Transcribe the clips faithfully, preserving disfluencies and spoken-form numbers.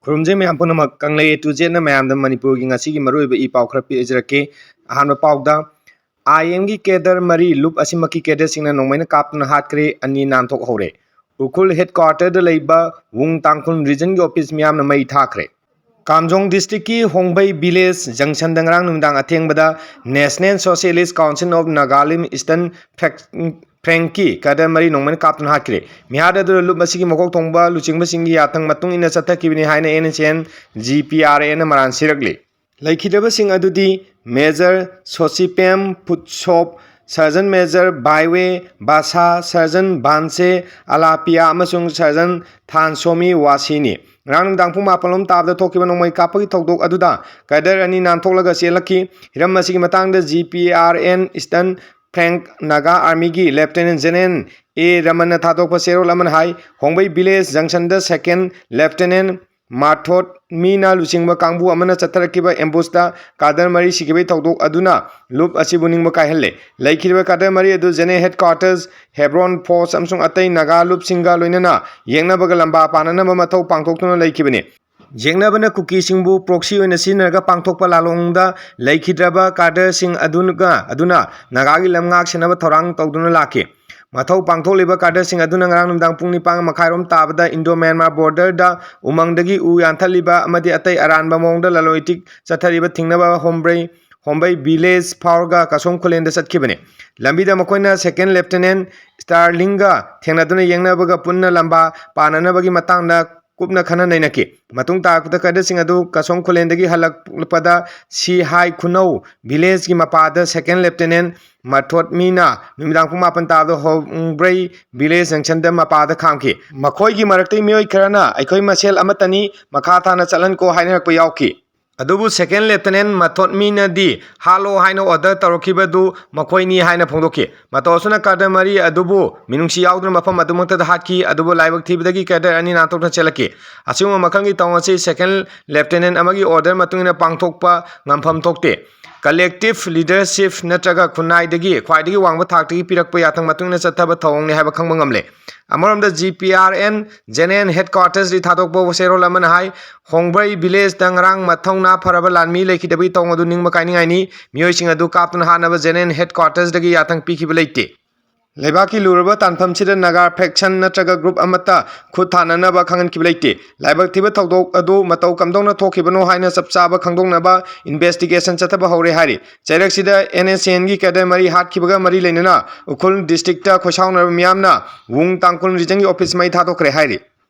ꯈꯨꯔꯨꯝꯖꯩ ꯃꯌꯥꯝ ꯄꯨꯝꯅꯃꯛ꯫ ꯀꯪꯂꯩ A to Zꯅ ꯃꯌꯥꯝꯗ ꯃꯅꯤꯄꯨꯔꯒꯤ ꯉꯁꯤꯒꯤ ꯃꯔꯨꯑꯣꯏꯕ ꯏ ꯄꯥꯎ ꯈꯔ ꯄꯤꯖꯔꯛꯀꯦ꯫ ꯑꯍꯥꯟꯕ ꯄꯥꯎꯗ, I M ꯒꯤ cadre ꯃꯔꯤ ꯂꯨꯞ ꯑꯁꯤꯃꯛꯀꯤ cadreꯁꯤꯡꯅ ꯅꯣꯡꯃꯩꯅ ꯀꯥꯞꯇꯨꯅ ꯍꯥꯠꯈ꯭ꯔꯦ, ꯑꯅꯤ ꯅꯥꯟꯊꯣꯛꯍꯧꯔꯦ꯫ ꯎꯈ꯭ꯔꯨꯜ headquarterꯗ ꯂꯩꯕ ꯋꯨꯡ ꯇꯥꯡꯈꯨꯜ regionꯒꯤ office ꯃꯤꯌꯥꯝꯅ ꯃꯩ ꯊꯥꯈ꯭ꯔꯦ꯫ ꯀꯥꯝꯖꯣꯡ districtꯀꯤ ꯍꯣꯡꯕꯩ village junctionꯗ ꯉꯔꯥꯡ ꯅꯨꯃꯤꯗꯥꯡ ꯑꯊꯦꯡꯕꯗ National Socialist Council of Nagalim Eastern Fac-, Flankꯀꯤ cadre ꯃꯔꯤ ꯅꯣꯡꯃꯩꯅ ꯀꯥꯞꯇꯨꯅ ꯍꯥꯠꯈ꯭ꯔꯦ꯫ ꯃꯤꯍꯥꯠ ꯑꯗꯨꯗ ꯂꯨꯞ ꯑꯁꯤꯒꯤ ꯃꯀꯣꯛ ꯊꯣꯡꯕ ꯂꯨꯆꯤꯡꯕꯁꯤꯡꯒꯤ ꯌꯥꯊꯪ ꯃꯇꯨꯡ ꯏꯟꯅ ꯆꯠꯊꯈꯤꯕꯅꯤ ꯍꯥꯏꯅ N S N G P R Aꯅ ꯃꯔꯥꯜ ꯁꯤꯔꯛꯂꯤ꯫ ꯂꯩꯈꯤꯗ꯭ꯔꯕꯁꯤꯡ ꯑꯗꯨꯗꯤ Major ꯁꯣꯁꯤꯄꯦꯝ ꯐꯨꯠꯁꯣꯞ, Sergeant Major ꯕꯥꯏꯋꯦ ꯕꯥꯁꯥ, Sergeant ꯕꯥꯟꯁꯦ ꯑꯂꯥꯄꯤꯌꯥ ꯑꯃꯁꯨꯡ Sergeant ꯊꯥꯟꯁꯣꯃꯤ ꯋꯥꯁꯤꯅꯤ꯫ ꯉꯔꯥꯡ ꯅꯨꯡꯗꯥꯡ ꯄꯨꯡ ꯃꯥꯄꯟ ꯂꯣꯝ ꯇꯥꯕꯗ ꯊꯣꯛꯈꯤꯕ ꯅꯣꯡꯃꯩ ꯀꯥꯞꯄꯒꯤ ꯊꯧꯗꯣꯛ ꯑꯗꯨꯗ cadre ꯑꯅꯤ ꯅꯥꯟꯊꯣꯛꯂꯒ ꯆꯦꯜꯂꯛꯈꯤ꯫ ꯍꯤꯔꯝ ꯑꯁꯤꯒꯤ ꯃꯇꯥꯡꯗ G P R N Eastern Flank Naga Armyꯒꯤ Lieutenant General A ꯔꯃꯟꯅ ꯊꯥꯗꯣꯛꯄ ꯆꯦꯔꯣꯜ ꯑꯃꯅ ꯍꯥꯏ, ꯍꯣꯡꯕꯩ village junctionꯗ Second Lieutenant ꯃꯥꯊꯣꯠ ꯃꯤꯅ ꯂꯨꯆꯤꯡꯕ ꯀꯥꯡꯕꯨ ꯑꯃꯅ ꯆꯠꯊꯔꯛꯈꯤꯕ ambushꯇ cadre ꯃꯔꯤ ꯁꯤꯈꯤꯕꯒꯤ ꯊꯧꯗꯣꯛ ꯑꯗꯨꯅ ꯂꯨꯞ ꯑꯁꯤꯕꯨ ꯅꯤꯡꯕ ꯀꯥꯏꯍꯜꯂꯦ꯫ ꯂꯩꯈꯤꯗ꯭ꯔꯤꯕ cadre ꯃꯔꯤ ꯑꯗꯨ General Headquarters, Hebron Post ꯑꯃꯁꯨꯡ ꯑꯇꯩ ꯅꯥꯒꯥ ꯂꯨꯞꯁꯤꯡꯒ ꯂꯣꯏꯅꯅ ꯌꯦꯛꯅꯕꯒ ꯂꯝꯕꯥ ꯄꯥꯅꯅꯕ ꯃꯊꯧ ꯄꯥꯡꯊꯣꯛꯇꯨꯅ ꯂꯩꯈꯤꯕꯅꯤ꯫ ꯌꯦꯛꯅꯕꯅ ꯀꯨꯀꯤꯁꯤꯡꯕꯨ proxy ꯑꯣꯏꯅ ꯁꯤꯖꯤꯟꯅꯔꯒ ꯄꯥꯡꯊꯣꯛꯄ ꯂꯥꯜꯂꯣꯡꯗ ꯂꯩꯈꯤꯗ꯭ꯔꯕ cadreꯁꯤꯡ ꯑꯗꯨꯒ, ꯑꯗꯨꯅ ꯅꯥꯒꯥꯒꯤ ꯂꯝꯉꯥꯛ ꯁꯦꯟꯅꯕ ꯊꯧꯔꯥꯡ ꯇꯧꯗꯨꯅ ꯂꯥꯛꯈꯤ꯫ ꯃꯊꯧ ꯄꯥꯡꯊꯣꯛꯂꯤꯕ cadreꯁꯤꯡ ꯑꯗꯨꯅ ꯉꯔꯥꯡ ꯅꯨꯃꯤꯗꯥꯡ ꯄꯨꯡ ꯅꯤꯄꯥꯟ ꯃꯈꯥꯏꯔꯣꯝ ꯇꯥꯕꯗ Indo-Myanmar borderꯗ ꯎꯃꯪꯗꯒꯤ ꯎ ꯌꯥꯟꯊꯠꯂꯤꯕ ꯑꯃꯗꯤ ꯑꯇꯩ ꯑꯔꯥꯟꯕ ꯃꯑꯣꯡꯗ ꯂꯂꯣꯟ ꯏꯇꯤꯛ ꯆꯠꯊꯔꯤꯕ ꯊꯤꯡꯅꯕ ꯍꯣꯝꯕ꯭ꯔꯩ, ꯍꯣꯝꯕꯩ village ꯐꯥꯎꯔꯒ ꯀꯁꯣꯝ ꯈꯨꯂꯦꯟꯗ ꯆꯠꯈꯤꯕꯅꯤ꯫ ꯂꯝꯕꯤꯗ ꯃꯈꯣꯏꯅ Second Lieutenant Sterlingꯒ ꯊꯦꯡꯅꯗꯨꯅ ꯌꯦꯡꯅꯕꯒ ꯄꯨꯟꯅ ꯂꯝꯕꯥ ꯄꯥꯅꯅꯕꯒꯤ ꯃꯇꯥꯡꯗ ꯀꯨꯞꯅ ꯈꯟꯅ ꯅꯩꯅꯈꯤ꯫ ꯃꯇꯨꯡ ꯇꯥꯔꯛꯄꯗ cadreꯁꯤꯡ ꯑꯗꯨ ꯀꯁꯣꯝ ꯈꯨꯂꯦꯟꯗꯒꯤ ꯍꯜꯂꯛꯄꯗ ꯁꯤꯍꯥꯏ ꯈꯨꯅꯧ villageꯀꯤ ꯃꯄꯥꯗ Second Lieutenant ꯃꯊꯣꯠꯃꯤꯅ ꯅꯨꯃꯤꯗꯥꯡ ꯄꯨꯡ ꯃꯥꯄꯟ ꯇꯥꯕꯗ ꯍꯣꯡꯕ꯭ꯔꯩ village junctionꯗ ꯃꯄꯥꯗ ꯈꯥꯝꯈꯤ꯫ ꯃꯈꯣꯏꯒꯤ ꯃꯔꯛꯇꯒꯤ ꯃꯤꯑꯣꯏ ꯈꯔꯅ "ꯑꯩꯈꯣꯏ ꯃꯁꯦꯜ ꯑꯃꯠꯇꯅꯤ, ꯃꯈꯥ ꯇꯥꯅ ꯆꯠꯍꯟꯀꯣ" ꯍꯥꯏꯅꯔꯛꯄ ꯌꯥꯎꯈꯤ꯫ ꯑꯗꯨꯕꯨ Second Lieutenant ꯃꯊꯣꯠꯃꯤꯅꯗꯤ "ꯍꯥꯠꯂꯣ" ꯍꯥꯏꯅ order ꯇꯧꯔꯛꯈꯤꯕꯗꯨ ꯃꯈꯣꯏꯅꯤ ꯍꯥꯏꯅ ꯐꯣꯡꯗꯣꯛꯈꯤ꯫ ꯃꯇꯧ ꯑꯁꯨꯝꯅ cadre ꯃꯔꯤ ꯑꯗꯨꯕꯨ ꯃꯤꯅꯨꯡꯁꯤ ꯌꯥꯎꯗꯅ ꯃꯐꯝ ꯑꯗꯨꯃꯛꯇꯗ ꯍꯥꯠꯈꯤ꯫ ꯑꯗꯨꯕꯨ ꯂꯥꯏꯕꯛ ꯊꯤꯕꯗꯒꯤ cadre ꯑꯅꯤ ꯅꯥꯟꯊꯣꯛꯇꯨꯅ ꯆꯦꯜꯂꯛꯈꯤ꯫ ꯑꯁꯤꯒꯨꯝꯕ ꯃꯈꯜꯒꯤ ꯊꯧꯑꯣꯡ ꯑꯁꯤ Second Lieutenant ꯑꯃꯒꯤ order ꯃꯇꯨꯡ ꯏꯟꯅ ꯄꯥꯡꯊꯣꯛꯄ ꯉꯝꯐꯝ ꯊꯣꯛꯇꯦ꯫ Collective leadership ꯅꯠꯇ꯭ꯔꯒ ꯈꯨꯟꯅꯥꯏꯗꯒꯤ ꯈ꯭ꯋꯥꯏꯗꯒꯤ ꯋꯥꯡꯕ ꯊꯥꯛꯇꯒꯤ ꯄꯤꯔꯛꯄ ꯌꯥꯊꯪ ꯃꯇꯨꯡ ꯏꯟꯅ ꯆꯠꯊꯕ ꯊꯧꯑꯣꯡꯅꯤ ꯍꯥꯏꯕ ꯈꯪꯕ ꯉꯝꯂꯦ꯫ ꯑꯃꯔꯣꯝꯗ, G P R N General Headquarters ꯗꯒꯤ ꯊꯥꯗꯣꯛꯄ ꯋꯥꯁꯦꯔꯣꯜ ꯑꯃꯅ ꯍꯥꯏ, ꯍꯣꯡꯕ꯭ꯔꯩ village ꯇ ꯉꯔꯥꯡ ꯃꯊꯧꯅꯥ ꯐꯔꯕ ꯂꯥꯟꯃꯤ ꯂꯩꯈꯤꯗꯕꯒꯤ ꯊꯧꯑꯣꯡ ꯑꯗꯨ ꯅꯤꯡꯕ ꯀꯥꯏꯅꯤꯡꯉꯥꯏꯅꯤ꯫ ꯃꯤꯑꯣꯏꯁꯤꯡ ꯑꯗꯨ ꯀꯥꯞꯇꯨꯅ ꯍꯥꯠꯅꯕ General Headquarters ꯗꯒꯤ ꯌꯥꯊꯪ ꯄꯤꯈꯤꯕ ꯂꯩꯇꯦ꯫ ꯂꯩꯕꯥꯛꯀꯤ ꯂꯨꯔꯕ ꯇꯥꯟꯐꯝꯁꯤꯗ ꯅꯥꯒꯥ faction ꯅꯠꯇ꯭ꯔꯒ group ꯑꯃꯠꯇ ꯈꯨꯠ ꯊꯥꯅꯅꯕ ꯈꯪꯍꯟꯈꯤꯕ ꯂꯩꯇꯦ꯫ ꯂꯥꯏꯕꯛ ꯊꯤꯕ ꯊꯧꯗꯣꯛ ꯑꯗꯨ ꯃꯇꯧ ꯀꯝꯗꯧꯅ ꯊꯣꯛꯈꯤꯕꯅꯣ ꯍꯥꯏꯅ ꯆꯞ ꯆꯥꯕ ꯈꯪꯗꯣꯛꯅꯕ investigation ꯆꯠꯊꯕ ꯍꯧꯔꯦ ꯍꯥꯏꯔꯤ꯫ ꯆꯩꯔꯛꯁꯤꯗ N S C N ꯒꯤ cadre ꯃꯔꯤ ꯍꯥꯠꯈꯤꯕꯒ ꯃꯔꯤ ꯂꯩꯅꯅ ꯎꯈ꯭ꯔꯨꯜ district ꯇ ꯈꯣꯏꯁꯥꯎꯅꯔꯕ ꯃꯤꯌꯥꯝꯅ ꯋꯨꯡ ꯇꯥꯡꯈꯨꯜ region ꯒꯤ office ꯃꯩ ꯊꯥꯗꯣꯛꯈ꯭ꯔꯦ ꯍꯥꯏꯔꯤ꯫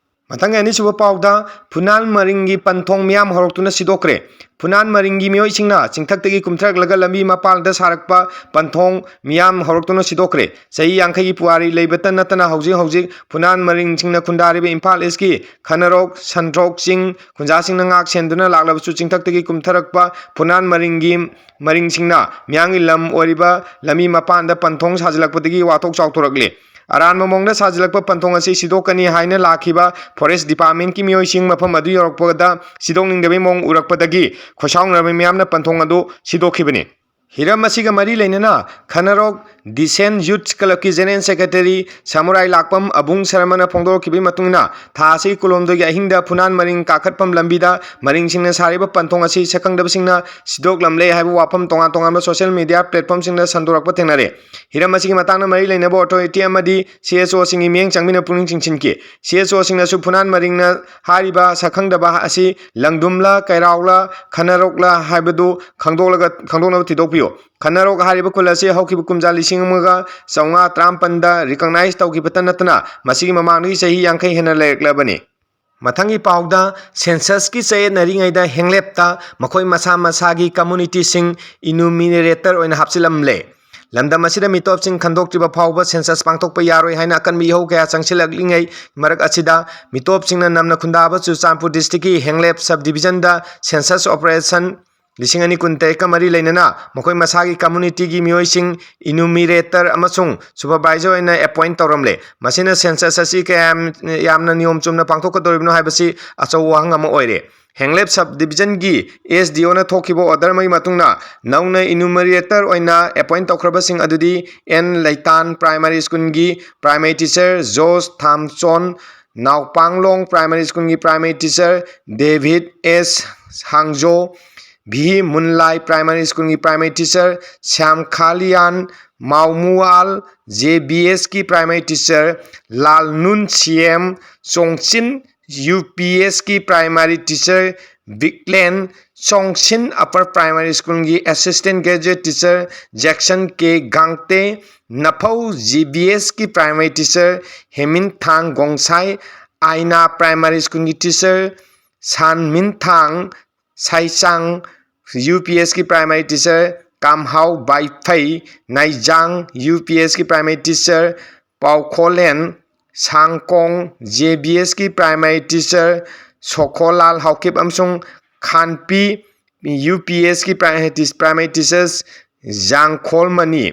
ꯃꯊꯪꯒꯤ ꯑꯅꯤꯁꯨꯕ ꯄꯥꯎꯗ, ꯐꯨꯅꯥꯟ ꯃꯔꯤꯡꯒꯤ ꯄꯟꯊꯣꯡ ꯃꯤꯌꯥꯝ ꯍꯧꯔꯛꯇꯨꯅ ꯁꯤꯗꯣꯛꯈ꯭ꯔꯦ꯫ ꯐꯨꯅꯥꯟ ꯃꯔꯤꯡꯒꯤ ꯃꯤꯑꯣꯏꯁꯤꯡꯅ ꯆꯤꯡꯊꯛꯇꯒꯤ ꯀꯨꯝꯊꯔꯛꯂꯒ ꯂꯝꯕꯤ ꯃꯄꯥꯟꯗ ꯁꯥꯔꯛꯄ ꯄꯟꯊꯣꯡ ꯃꯤꯌꯥꯝ ꯍꯧꯔꯛꯇꯨꯅ ꯁꯤꯗꯣꯛꯈ꯭ꯔꯦ꯫ ꯆꯍꯤ ꯌꯥꯡꯈꯩꯒꯤ ꯄꯨꯋꯥꯔꯤ ꯂꯩꯕꯇ ꯅꯠꯇꯅ ꯍꯧꯖꯤꯛ ꯍꯧꯖꯤꯛ ꯐꯨꯅꯥꯟ ꯃꯔꯤꯡꯁꯤꯡꯅ ꯈꯨꯟꯗꯥꯔꯤꯕ ꯏꯝꯐꯥꯜ East ꯀꯤ ꯈꯅꯔꯣꯛ, ꯁꯟꯗ꯭ꯔꯣꯛ ꯆꯤꯡ ꯈꯨꯟꯖꯥꯁꯤꯡꯅ ꯉꯥꯛ ꯁꯦꯟꯗꯨꯅ ꯂꯥꯛꯂꯕꯁꯨ, ꯆꯤꯡꯊꯛꯇꯒꯤ ꯀꯨꯝꯊꯔꯛꯄ ꯐꯨꯅꯥꯟ ꯃꯔꯤꯡꯒꯤ, ꯃꯔꯤꯡꯁꯤꯡꯅ ꯃꯤꯌꯥꯝꯒꯤ ꯂꯝ ꯑꯣꯏꯔꯤꯕ ꯂꯝꯕꯤ ꯃꯄꯥꯟꯗ ꯄꯟꯊꯣꯡ ꯁꯥꯖꯤꯜꯂꯛꯄꯗꯒꯤ ꯋꯥꯊꯣꯛ ꯆꯥꯎꯊꯣꯔꯛꯂꯤ꯫ ꯑꯔꯥꯟꯕ ꯃꯑꯣꯡꯗ ꯁꯥꯖꯤꯜꯂꯛꯄ ꯄꯟꯊꯣꯡ ꯑꯁꯤ ꯁꯤꯗꯣꯛꯀꯅꯤ ꯍꯥꯏꯅ ꯂꯥꯛꯈꯤꯕ Forest Department ꯀꯤ ꯃꯤꯑꯣꯏꯁꯤꯡ ꯃꯐꯝ ꯑꯗꯨ ꯌꯧꯔꯛꯄꯗ ꯁꯤꯗꯣꯛꯅꯤꯡꯗꯕꯒꯤ ꯃꯑꯣꯡ ꯎꯔꯛꯄꯗꯒꯤ ꯈꯣꯏꯁꯥꯎꯅꯔꯕ ꯃꯤꯌꯥꯝꯅ ꯄꯟꯊꯣꯡ ꯑꯗꯨ ꯁꯤꯗꯣꯛꯈꯤꯕꯅꯤ꯫ ꯍꯤꯔꯝ ꯑꯁꯤꯒ ꯃꯔꯤ ꯂꯩꯅꯅ ꯈꯅꯔꯣꯛ Decent Youth Club ꯀꯤ General Secretary ꯁꯃꯨꯔꯥꯏ ꯂꯥꯛꯄꯝ ꯑꯕꯨꯡ ꯁꯔꯃꯅ ꯐꯣꯡꯗꯣꯔꯛꯈꯤꯕꯒꯤ ꯃꯇꯨꯡ ꯏꯟꯅ, ꯊꯥ ꯑꯁꯤꯒꯤ ꯀꯨꯟꯍꯨꯝꯗꯣꯏꯒꯤ ꯑꯍꯤꯡꯗ ꯐꯨꯅꯥꯟ ꯃꯔꯤꯡ ꯀꯥꯈꯠꯐꯝ ꯂꯝꯕꯤꯗ ꯃꯔꯤꯡꯁꯤꯡꯅ ꯁꯥꯔꯤꯕ ꯄꯟꯊꯣꯡ ꯑꯁꯤ ꯁꯛꯈꯪꯗꯕꯁꯤꯡꯅ ꯁꯤꯗꯣꯛꯂꯝꯂꯦ ꯍꯥꯏꯕ ꯋꯥꯐꯝ ꯇꯣꯉꯥꯟ ꯇꯣꯉꯥꯟꯕ social media platform ꯁꯤꯡꯗ ꯁꯟꯗꯣꯔꯛꯄ ꯊꯦꯡꯅꯔꯦ꯫ ꯍꯤꯔꯝ ꯑꯁꯤꯒꯤ ꯃꯇꯥꯡꯗ ꯃꯔꯤ ꯂꯩꯅꯕ authority ꯑꯃꯗꯤ C S O ꯁꯤꯡꯒꯤ ꯃꯤꯠꯌꯦꯡ ꯆꯪꯕꯤꯅ ꯄꯨꯛꯅꯤꯡ ꯆꯤꯡꯁꯤꯟꯈꯤ꯫ C S O ꯁꯤꯡꯅꯁꯨ ꯐꯨꯅꯥꯟ ꯃꯔꯤꯡꯅ ꯍꯥꯏꯔꯤꯕ ꯁꯛꯈꯪꯗꯕ ꯑꯁꯤ ꯂꯪꯗꯨꯝꯂ, ꯀꯩꯔꯥꯎꯂ, ꯈꯅꯔꯣꯛꯂ ꯍꯥꯏꯕꯗꯨ ꯈꯪꯗꯣꯛꯂꯒ, ꯈꯪꯗꯣꯛꯅꯕ ꯊꯤꯗꯣꯛꯄꯤꯌꯨ꯫ ꯈꯅꯔꯣꯛ ꯍꯥꯏꯔꯤꯕ ꯈꯨꯜ ꯑꯁꯤ ꯍꯧꯈꯤꯕ ꯀꯨꯝꯖꯥ ꯂꯤꯁꯤꯡ ꯑꯃꯒ ꯆꯥꯝꯃꯉꯥ ꯇꯔꯥꯃꯥꯄꯟꯗ recognize ꯇꯧꯈꯤꯕꯇ ꯅꯠꯇꯅ ꯃꯁꯤꯒꯤ ꯃꯃꯥꯡꯗꯒꯤ ꯆꯍꯤ ꯌꯥꯡꯈꯩ ꯍꯦꯟꯅ ꯂꯩꯔꯛꯂꯕꯅꯤ꯫ ꯃꯊꯪꯒꯤ ꯄꯥꯎꯗ, census ꯀꯤ ꯆꯌꯦꯠꯅꯔꯤꯉꯩꯗ ꯍꯦꯡꯂꯦꯞꯇ ꯃꯈꯣꯏ ꯃꯁꯥ ꯃꯁꯥꯒꯤ community ꯁꯤꯡ enumerator ꯑꯣꯏꯅ ꯍꯥꯞꯆꯤꯜꯂꯝꯂꯦ꯫ ꯂꯝꯗꯝ ꯑꯁꯤꯗ ꯃꯤꯇꯣꯞꯁꯤꯡ ꯈꯟꯗꯣꯛꯇ꯭ꯔꯤꯕ ꯐꯥꯎꯕ census ꯄꯥꯡꯊꯣꯛꯄ ꯌꯥꯔꯣꯏ ꯍꯥꯏꯅ ꯑꯀꯟꯕ ꯏꯍꯧ ꯀꯌꯥ ꯆꯪꯁꯤꯜꯂꯛꯂꯤꯉꯩ ꯃꯔꯛ ꯑꯁꯤꯗ, ꯃꯤꯇꯣꯞꯁꯤꯡꯅ ꯅꯝꯅ ꯈꯨꯟꯗꯥꯕ ꯆꯨꯔꯆꯥꯟꯄꯨꯔ district ꯀꯤ ꯍꯦꯡꯂꯦꯞ sub division ꯗ census operation ꯂꯤꯁꯤꯡ ꯑꯅꯤ ꯀꯨꯟꯇꯔꯦꯠꯀ ꯃꯔꯤ ꯂꯩꯅꯅ ꯃꯈꯣꯏ ꯃꯁꯥꯒꯤ communityꯒꯤ ꯃꯤꯑꯣꯏꯁꯤꯡ enumerator ꯑꯃꯁꯨꯡ supervisor ꯑꯣꯏꯅ appoint ꯇꯧꯔꯝꯂꯦ꯫ ꯃꯁꯤꯅ census ꯑꯁꯤ ꯀꯌꯥꯝ ꯌꯥꯝꯅ ꯅꯤꯌꯣꯝ ꯆꯨꯝꯅ ꯄꯥꯡꯊꯣꯛꯀꯗꯧꯔꯤꯕꯅꯣ ꯍꯥꯏꯕꯁꯤ ꯑꯆꯧꯕ ꯋꯥꯍꯪ ꯑꯃ ꯑꯣꯏꯔꯦ꯫ ꯍꯦꯡꯂꯦꯞ sub divisionꯒꯤ SDOꯅ ꯊꯣꯛꯈꯤꯕ order ꯑꯃꯒꯤ ꯃꯇꯨꯡꯗ ꯅꯧꯅ enumerator ꯑꯣꯏꯅ appoint ꯇꯧꯈ꯭ꯔꯕꯁꯤꯡ ꯑꯗꯨꯗꯤ ꯑꯦꯟ ꯂꯩꯇꯥꯟ primary schoolꯒꯤ primary teacher, Jose Thamchon Naopanglong primary schoolꯒꯤ primary teacher, ꯗꯦꯕꯤꯠ S Hangjo V Munlai primary schoolꯒꯤ primary teacher, ꯁ꯭ꯌꯥꯝ ꯈꯥꯂꯤꯌꯥꯟ ꯃꯥꯎꯃꯨꯋꯥꯜ JBSꯀꯤ primary teacher, Lalnun CM Chongchin UPSꯀꯤ primary teacher, Biklen Chongsin upper primary schoolꯒꯤ assistant graduate teacher, Jackson K Gangte Naphou JBSꯀꯤ primary teacher, Haminthang Gongsai Aina primary schoolꯒꯤ teacher, ꯁꯥꯟꯃꯤꯟꯊꯥꯡ ꯁꯥꯏꯆꯥꯡ UPSꯀꯤ primary teacher, ꯀꯥꯝꯍꯥꯎ ꯕꯥꯏꯐꯩ ꯅꯥꯏꯖꯥꯡ UPSꯀꯤ primary teacher, ꯄꯥꯎꯈꯣꯂꯦꯟ ꯁꯥꯡꯀꯣꯡ JBSꯀꯤ primary teacher, ꯁꯣꯈꯣꯂꯥꯜ ꯍꯥꯎꯀꯤꯞ ꯑꯃꯁꯨꯡ ꯈꯥꯟꯄꯤ UPSꯀꯤ primary teachers, ꯖꯥꯡꯈꯣꯜ ꯃꯅꯤ꯫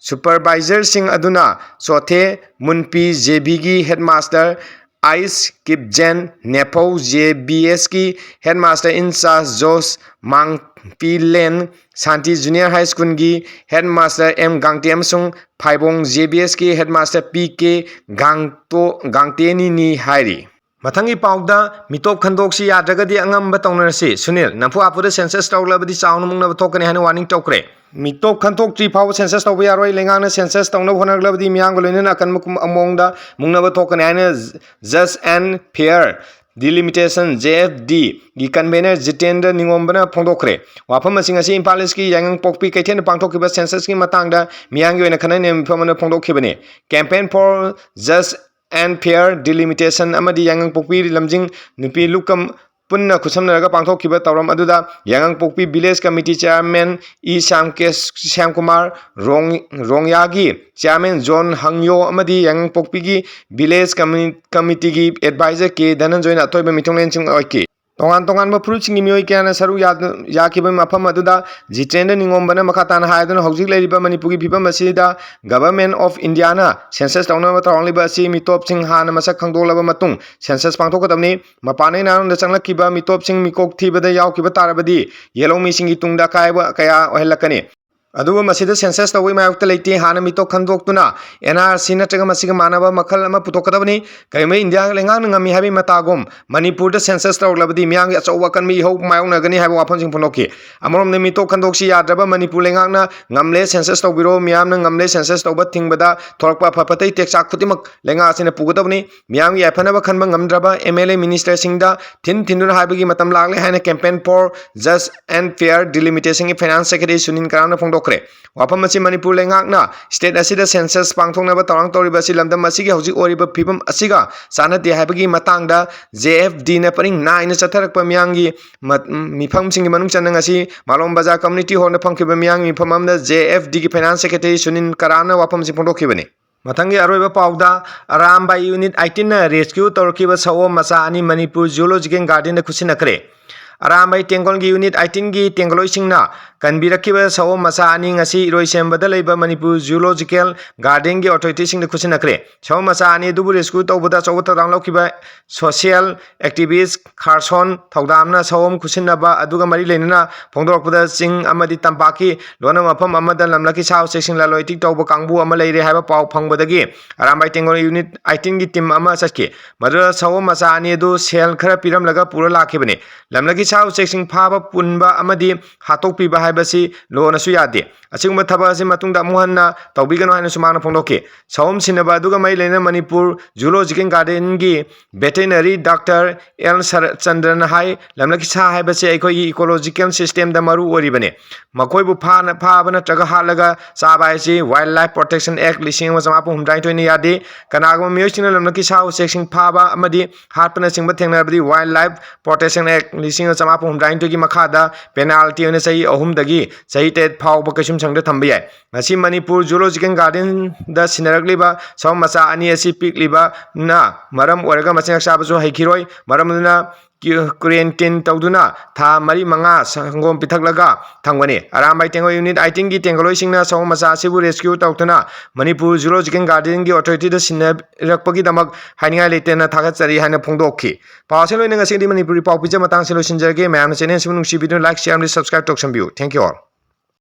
Supervisorꯁꯤꯡ ꯑꯗꯨꯅ ꯆꯣꯊꯦ ꯃꯨꯟꯄꯤ JBꯒꯤ headmaster, ꯑꯥꯏꯁ ꯀꯤꯞꯖꯦꯟ ꯅꯦꯐꯧ JBSꯀꯤ headmaster in charge, Jose Mangpilen Shanti junior high schoolꯒꯤ headmaster ꯑꯦꯝ ꯒꯥꯡꯇꯦ ꯑꯃꯁꯨꯡ ꯐꯥꯏꯕꯣꯡ JBSꯀꯤ headmaster ꯄꯤ ꯀꯦ ꯒꯥꯡꯇꯣ ꯒꯥꯡꯇꯦꯅꯤꯅꯤ ꯍꯥꯏꯔꯤ꯫ ꯃꯊꯪꯒꯤ ꯄꯥꯎꯗ ꯃꯤꯇꯣꯞ ꯈꯟꯗꯣꯛꯁꯤ, ꯌꯥꯗ꯭ꯔꯒꯗꯤ ꯑꯉꯝꯕ ꯇꯧꯅꯔꯁꯤ꯫ ꯁꯨꯅꯤꯜ, ꯅꯝꯐꯨ ꯍꯥꯐꯨꯗ census ꯇꯧꯔꯛꯂꯕꯗꯤ ꯆꯥꯎꯅ ꯃꯨꯛꯅꯕ ꯊꯣꯛꯀꯅꯤ ꯍꯥꯏꯅ warning ꯇꯧꯈ꯭ꯔꯦ꯫ ꯃꯤꯇꯣꯞ ꯈꯟꯗꯣꯛꯇ꯭ꯔꯤ ꯐꯥꯎꯕ census ꯇꯧꯕ ꯌꯥꯔꯣꯏ꯫ ꯂꯩꯉꯥꯛꯅ census ꯇꯧꯅꯕ ꯍꯣꯠꯅꯔꯛꯂꯕꯗꯤ ꯃꯤꯌꯥꯝꯒ ꯂꯣꯏꯅꯅ ꯑꯀꯟꯕ ꯀꯨꯝ-, ꯃꯑꯣꯡꯗ ꯃꯨꯛꯅꯕ ꯊꯣꯛꯀꯅꯤ ꯍꯥꯏꯅ Just and Fair Delimitation, JFDꯒꯤ convener Jitendra ꯅꯤꯉꯣꯝꯕꯅ ꯐꯣꯡꯗꯣꯛꯈ꯭ꯔꯦ꯫ ꯋꯥꯐꯝ ꯑꯁꯤ ꯉꯁꯤ ꯏꯝꯐꯥꯜ ꯏꯁꯀꯤ ꯌꯥꯏꯉꯪꯄꯣꯛꯄꯤ ꯀꯩꯊꯦꯜꯗ ꯄꯥꯡꯊꯣꯛꯈꯤꯕ censusꯀꯤ ꯃꯇꯥꯡꯗ ꯃꯤꯌꯥꯝꯒꯤ ꯑꯣꯏꯅ ꯈꯟꯅ ꯅꯩꯅꯕ ꯃꯤꯐꯝ ꯑꯃꯅ ꯐꯣꯡꯗꯣꯛꯈꯤꯕꯅꯤ꯫ Campaign for Just and Fair Delimitation ꯑꯃꯗꯤ ꯌꯥꯏꯉꯪꯄꯣꯛꯄꯤ ꯂꯝꯖꯤꯡ ꯅꯨꯄꯤ ꯂꯨꯞꯀ ꯄꯨꯟꯅ ꯈꯨꯠꯁꯝꯅꯔꯒ ꯄꯥꯡꯊꯣꯛꯈꯤꯕ ꯊꯧꯔꯝ ꯑꯗꯨꯗ ꯌꯥꯏꯉꯪꯄꯣꯛꯄꯤ village committee chairman E Shyam ꯀꯦ-, ꯁ꯭ꯌꯥꯝꯀꯨꯃꯥꯔ ꯔꯣꯡ-, ꯔꯣꯡꯌꯥꯒꯤ chairman ꯖꯣꯟ ꯍꯪꯌꯣ ꯑꯃꯗꯤ ꯌꯥꯏꯉꯪꯄꯣꯛꯄꯤꯒꯤ village commi-, committeeꯒꯤ advisor ꯀꯦ ꯙꯅꯟꯖꯣꯏꯅ ꯑꯊꯣꯏꯕ ꯃꯤꯊꯨꯡꯂꯦꯟꯁꯤꯡ ꯑꯣꯏꯈꯤ꯫ ꯇꯣꯉꯥꯟ ꯇꯣꯉꯥꯟꯕ ꯐꯨꯔꯨꯞꯁꯤꯡꯒꯤ ꯃꯤꯑꯣꯏ ꯀꯌꯥꯅ ꯁꯔꯨꯛ ꯌꯥ-, ꯌꯥꯈꯤꯕ ꯃꯐꯝ ꯑꯗꯨꯗ ꯖꯤꯇꯦꯟꯗ꯭ꯔ ꯅꯤꯉꯣꯝꯕꯅ ꯃꯈꯥ ꯇꯥꯅ ꯍꯥꯏꯗꯨꯅ, ꯍꯧꯖꯤꯛ ꯂꯩꯔꯤꯕ ꯃꯅꯤꯄꯨꯔꯒꯤ ꯐꯤꯕꯝ ꯑꯁꯤꯗ Government of Indiaꯅ census ꯇꯧꯅꯕ ꯇꯧꯔꯛꯂꯤꯕ ꯑꯁꯤ ꯃꯤꯇꯣꯞꯁꯤꯡ ꯍꯥꯟꯅ ꯃꯁꯛ ꯈꯪꯗꯣꯛꯂꯕ ꯃꯇꯨꯡ census ꯄꯥꯡꯊꯣꯛꯀꯗꯕꯅꯤ꯫ ꯃꯄꯥꯟ ꯏꯔꯥꯡꯗ ꯆꯪꯂꯛꯈꯤꯕ ꯃꯤꯇꯣꯞꯁꯤꯡ ꯃꯤꯀꯣꯛ ꯊꯤꯕꯗ ꯌꯥꯎꯈꯤꯕ ꯇꯥꯔꯕꯗꯤ ꯌꯦꯜꯍꯧꯃꯤꯁꯤꯡꯒꯤ ꯇꯨꯡꯗ ꯑꯀꯥꯏꯕ ꯀꯌꯥ ꯑꯣꯏꯍꯜꯂꯛꯀꯅꯤ꯫ ꯑꯗꯨꯕꯨ ꯃꯁꯤꯗ census ꯇꯧꯕꯒꯤ ꯃꯥꯌꯣꯛꯇ ꯂꯩꯇꯦ꯫ ꯍꯥꯟꯅ ꯃꯤꯇꯣꯞ ꯈꯟꯗꯣꯛꯇꯨꯅ N R C ꯅꯠꯇ꯭ꯔꯒ ꯃꯁꯤꯒ ꯃꯥꯟꯅꯕ ꯃꯈꯜ ꯑꯃ ꯄꯨꯊꯣꯛꯀꯗꯕꯅꯤ꯫ ꯀꯔꯤꯒꯨꯝꯕ ꯏꯟꯗꯤꯌꯥ ꯂꯩꯉꯥꯛꯅ ꯉꯝꯃꯤ ꯍꯥꯏꯕꯒꯤ ꯃꯇꯥꯒꯨꯝ ꯃꯅꯤꯄꯨꯔꯗ census ꯇꯧꯔꯛꯂꯕꯗꯤ ꯃꯤꯌꯥꯝꯒꯤ ꯑꯆꯧꯕ ꯑꯀꯟꯕ ꯏꯍꯧ ꯃꯥꯌꯣꯛꯅꯒꯅꯤ ꯍꯥꯏꯕ ꯋꯥꯐꯝꯁꯤꯡ ꯐꯣꯡꯗꯣꯛꯈꯤ꯫ ꯑꯃꯔꯣꯝꯗ ꯃꯤꯇꯣꯞ ꯈꯟꯗꯣꯛꯁꯤ ꯌꯥꯗ꯭ꯔꯕ ꯃꯅꯤꯄꯨꯔ ꯂꯩꯉꯥꯛꯅ ꯉꯝꯂꯦ, census ꯇꯧꯕꯤꯔꯣ, ꯃꯤꯌꯥꯝꯅ ꯉꯝꯂꯦ, census ꯇꯧꯕ ꯊꯤꯡꯕꯗ ꯊꯣꯔꯛꯄ ꯑꯐ ꯐꯠꯇ ꯇꯦꯛꯆꯥꯛ ꯈꯨꯗꯤꯡꯃꯛ ꯂꯩꯉꯥꯛ ꯑꯁꯤꯅ ꯄꯨꯒꯗꯕꯅꯤ꯫ ꯃꯤꯌꯥꯝꯒꯤ ꯌꯥꯏꯐꯅꯕ ꯈꯟꯕ ꯉꯝꯗ꯭ꯔꯕ M L A ministerꯁꯤꯡꯗ ꯊꯤꯟ ꯊꯤꯟꯗꯨꯅ ꯍꯥꯏꯕꯒꯤ ꯃꯇꯝ ꯂꯥꯛꯂꯦ ꯍꯥꯏꯅ Campaign for Just and Fair Delimitationꯒꯤ Finance Secretary Sunil ꯀꯔꯥꯝꯅ ꯐꯣꯡꯗꯣꯛꯈ꯭ꯔꯦ꯫ ꯋꯥꯐꯝ ꯑꯁꯤ ꯃꯅꯤꯄꯨꯔ ꯂꯩꯉꯥꯛꯅ state ꯑꯁꯤꯗ census ꯄꯥꯡꯊꯣꯛꯅꯕ ꯊꯧꯔꯥꯡ ꯇꯧꯔꯤꯕ ꯑꯁꯤ ꯂꯝꯗꯝ ꯑꯁꯤꯒꯤ ꯍꯧꯖꯤꯛ ꯑꯣꯏꯔꯤꯕ ꯐꯤꯕꯝ ꯑꯁꯤꯒ ꯆꯥꯟꯅꯗꯦ ꯍꯥꯏꯕꯒꯤ ꯃꯇꯥꯡꯗ J F Dꯅ ꯄꯔꯤꯡ ꯅꯥꯏꯅ ꯆꯠꯊꯔꯛꯄ ꯃꯤꯌꯥꯝꯒꯤ ꯃ-, ꯃꯤꯐꯝꯁꯤꯡꯒꯤ ꯃꯅꯨꯡ ꯆꯟꯅ ꯉꯁꯤ ꯃꯥꯂꯣꯝ ꯕꯖꯥꯔ community hallꯗ ꯐꯝꯈꯤꯕ ꯃꯤꯌꯥꯝꯒꯤ ꯃꯤꯐꯝ ꯑꯃꯗ J F Dꯒꯤ Finance Secretary Sunil ꯀꯔꯥꯝꯅ ꯋꯥꯐꯝꯁꯤ ꯐꯣꯡꯗꯣꯛꯈꯤꯕꯅꯤ꯫ ꯃꯊꯪꯒꯤ ꯑꯔꯣꯏꯕ ꯄꯥꯎꯗ, ꯑꯔꯥꯝꯕꯥꯏ Unit eighteenꯅ rescue ꯇꯧꯔꯛꯈꯤꯕ ꯁꯑꯣꯝ ꯃꯆꯥ ꯑꯅꯤ ꯃꯅꯤꯄꯨꯔ Zoological Gardenꯗ ꯈꯨꯠꯁꯤꯟꯅꯈ꯭ꯔꯦ꯫ ꯑꯔꯥꯝꯕꯥꯏ ꯇꯦꯡꯒꯣꯜꯒꯤ Unit eighteenꯒꯤ ꯇꯦꯡꯒꯣꯜꯂꯣꯏꯁꯤꯡꯅ ꯀꯟꯕꯤꯔꯛꯈꯤꯕ ꯁꯑꯣꯝ ꯃꯆꯥ ꯑꯅꯤ ꯉꯁꯤ ꯏꯔꯣꯏꯁꯦꯝꯕꯗ ꯂꯩꯕ ꯃꯅꯤꯄꯨꯔ Zoological Gardenꯒꯤ authorityꯁꯤꯡꯗ ꯈꯨꯠꯁꯤꯟꯅꯈ꯭ꯔꯦ꯫ ꯁꯑꯣꯝ ꯃꯆꯥ ꯑꯅꯤ ꯑꯗꯨꯕꯨ rescue ꯇꯧꯕꯗ ꯑꯆꯧꯕ ꯊꯧꯗꯥꯡ ꯂꯧꯈꯤꯕ social activist ꯈꯥꯔꯁꯣꯟ ꯊꯧꯗꯥꯝꯅ ꯁꯑꯣꯝ ꯈꯨꯠꯁꯤꯟꯅꯕ ꯑꯗꯨꯒ ꯃꯔꯤ ꯂꯩꯅꯅ ꯐꯣꯡꯗꯣꯔꯛꯄꯗ ꯆꯤꯡ ꯑꯃꯗꯤ ꯇꯝꯄꯥꯛꯀꯤ ꯂꯣꯟꯅ ꯃꯐꯝ ꯑꯃꯗ ꯂꯝꯂꯛꯀꯤ ꯁꯥ ꯎꯆꯦꯛꯁꯤꯡ ꯂꯂꯣꯟ ꯏꯇꯤꯛ ꯇꯧꯕ ꯀꯥꯡꯕꯨ ꯑꯃ ꯂꯩꯔꯦ ꯍꯥꯏꯕ ꯄꯥꯎ ꯐꯪꯕꯗꯒꯤ ꯑꯔꯥꯝꯕꯥꯏ ꯇꯦꯡꯒꯣꯜ Unit eighteenꯒꯤ team ꯑꯃ ꯆꯠꯈꯤ꯫ ꯃꯗꯨꯗ ꯁꯑꯣꯝ ꯃꯆꯥ ꯑꯅꯤ ꯑꯗꯨ ꯁꯦꯜ ꯈꯔ ꯄꯤꯔꯝꯂꯒ ꯄꯨꯔ ꯂꯥꯛꯈꯤꯕꯅꯤ꯫ ꯂꯝꯂꯛꯀꯤ ꯁꯥ ꯎꯆꯦꯛꯁꯤꯡ ꯐꯥꯕ ꯄꯨꯟꯕ ꯑꯃꯗꯤ ꯍꯥꯠꯇꯣꯛꯄꯤꯕ ꯍꯥꯏꯕꯁꯤ ꯂꯣꯅꯁꯨ ꯌꯥꯗꯦ꯫ ꯑꯁꯤꯒꯨꯝꯕ ꯊꯕꯛ ꯑꯁꯤ ꯃꯇꯨꯡꯗ ꯑꯃꯨꯛ ꯍꯟꯅ ꯇꯧꯕꯤꯒꯅꯨ ꯍꯥꯏꯅꯁꯨ ꯃꯍꯥꯛꯅ ꯐꯣꯡꯗꯣꯛꯈꯤ꯫ ꯁꯑꯣꯝ ꯁꯤꯟꯅꯕ ꯑꯗꯨꯒ ꯃꯔꯤ ꯂꯩꯅꯅ Manipur Zoological Gardenꯒꯤ veterinary doctor L ꯁꯔꯠꯆꯟꯗ꯭ꯔꯅ ꯍꯥꯏ, ꯂꯝꯂꯛꯀꯤ ꯁꯥ ꯍꯥꯏꯕꯁꯤ ꯑꯩꯈꯣꯏꯒꯤ ecological systemꯗ ꯃꯔꯨ ꯑꯣꯏꯔꯤꯕꯅꯤ꯫ ꯃꯈꯣꯏꯕꯨ ꯐꯥꯅ, ꯐꯥꯕ ꯅꯠꯇ꯭ꯔꯒ ꯍꯥꯠꯂꯒ ꯆꯥꯕ ꯍꯥꯏꯁꯤ Wildlife Protection Act ꯂꯤꯁꯤꯡ ꯑꯃ ꯆꯃꯥꯄꯟ ꯍꯨꯝꯗ꯭ꯔꯥꯅꯤꯊꯣꯏꯅ ꯌꯥꯗꯦ꯫ ꯀꯅꯥꯒꯨꯝꯕ ꯃꯤꯑꯣꯏꯁꯤꯡꯅ ꯂꯝꯂꯛꯀꯤ ꯁꯥ ꯎꯆꯦꯛꯁꯤꯡ ꯐꯥꯕ ꯑꯃꯗꯤ ꯍꯥꯠꯄꯅꯆꯤꯡꯕ ꯊꯦꯡꯅꯔꯕꯗꯤ Wildlife Protection Act ꯂꯤꯁꯤꯡ ꯑꯃ ꯆꯃꯥꯄꯟ ꯍꯨꯝꯗ꯭ꯔꯥꯅꯤꯊꯣꯏꯒꯤ ꯃꯈꯥꯗ penalty ꯑꯣꯏꯅ ꯆꯍꯤ ꯑꯍꯨꯝꯗꯒꯤ ꯆꯍꯤ ꯇꯔꯦꯠ ꯐꯥꯎꯕ ꯀꯩꯁꯨꯝꯁꯪꯗ ꯊꯝꯕ ꯌꯥꯏ꯫ ꯉꯁꯤ ꯃꯅꯤꯄꯨꯔ Zoological Gardenꯗ ꯁꯤꯟꯅꯔꯛꯂꯤꯕ ꯁꯑꯣꯝ ꯃꯆꯥ ꯑꯅꯤ ꯑꯁꯤ ꯄꯤꯛꯂꯤꯕꯅ ꯃꯔꯝ ꯑꯣꯏꯔꯒ ꯃꯆꯤꯟꯖꯥꯛ ꯆꯥꯕꯁꯨ ꯍꯩꯈꯤꯔꯣꯏ꯫ ꯃꯔꯝ ꯑꯗꯨꯅ quarantine ꯇꯧꯗꯨꯅ ꯊꯥ ꯃꯔꯤ ꯃꯉꯥ ꯁꯪꯒꯣꯝ ꯄꯤꯊꯛꯂꯒ ꯊꯝꯒꯅꯤ꯫ ꯑꯔꯥꯝꯕꯥꯏ ꯇꯦꯡꯒꯣꯜ unit eighteenꯒꯤ ꯇꯦꯡꯒꯣꯜꯂꯣꯏꯁꯤꯡꯅ ꯁꯑꯣꯝ ꯃꯆꯥ ꯑꯁꯤꯕꯨ rescue ꯇꯧꯗꯨꯅ ꯃꯅꯤꯄꯨꯔ Zoological Gardenꯒꯤ authorityꯗ ꯁꯤꯟꯅꯔꯛꯄꯒꯤꯗꯃꯛ ꯍꯥꯏꯅꯤꯡꯉꯥꯏ ꯂꯩꯇꯅ ꯊꯥꯒꯠꯆꯔꯤ ꯍꯥꯏꯅ ꯐꯣꯡꯗꯣꯛꯈꯤ꯫ ꯄꯥꯎ ꯑꯁꯤ ꯂꯣꯏꯅ ꯉꯁꯤꯒꯤꯗꯤ ꯃꯅꯤꯄꯨꯔꯤ ꯄꯥꯎ ꯄꯤꯖ ꯃꯇꯥꯡꯁꯤ ꯂꯣꯏꯁꯤꯟꯖꯔꯒꯦ꯫ ꯃꯌꯥꯝꯅ channel ꯑꯁꯤꯕꯨ ꯅꯨꯡꯁꯤꯕꯤꯗꯨꯅ like, share ꯑꯃꯗꯤ subscribe ꯇꯧꯁꯟꯕꯤꯌꯨ꯫ Thank you all꯫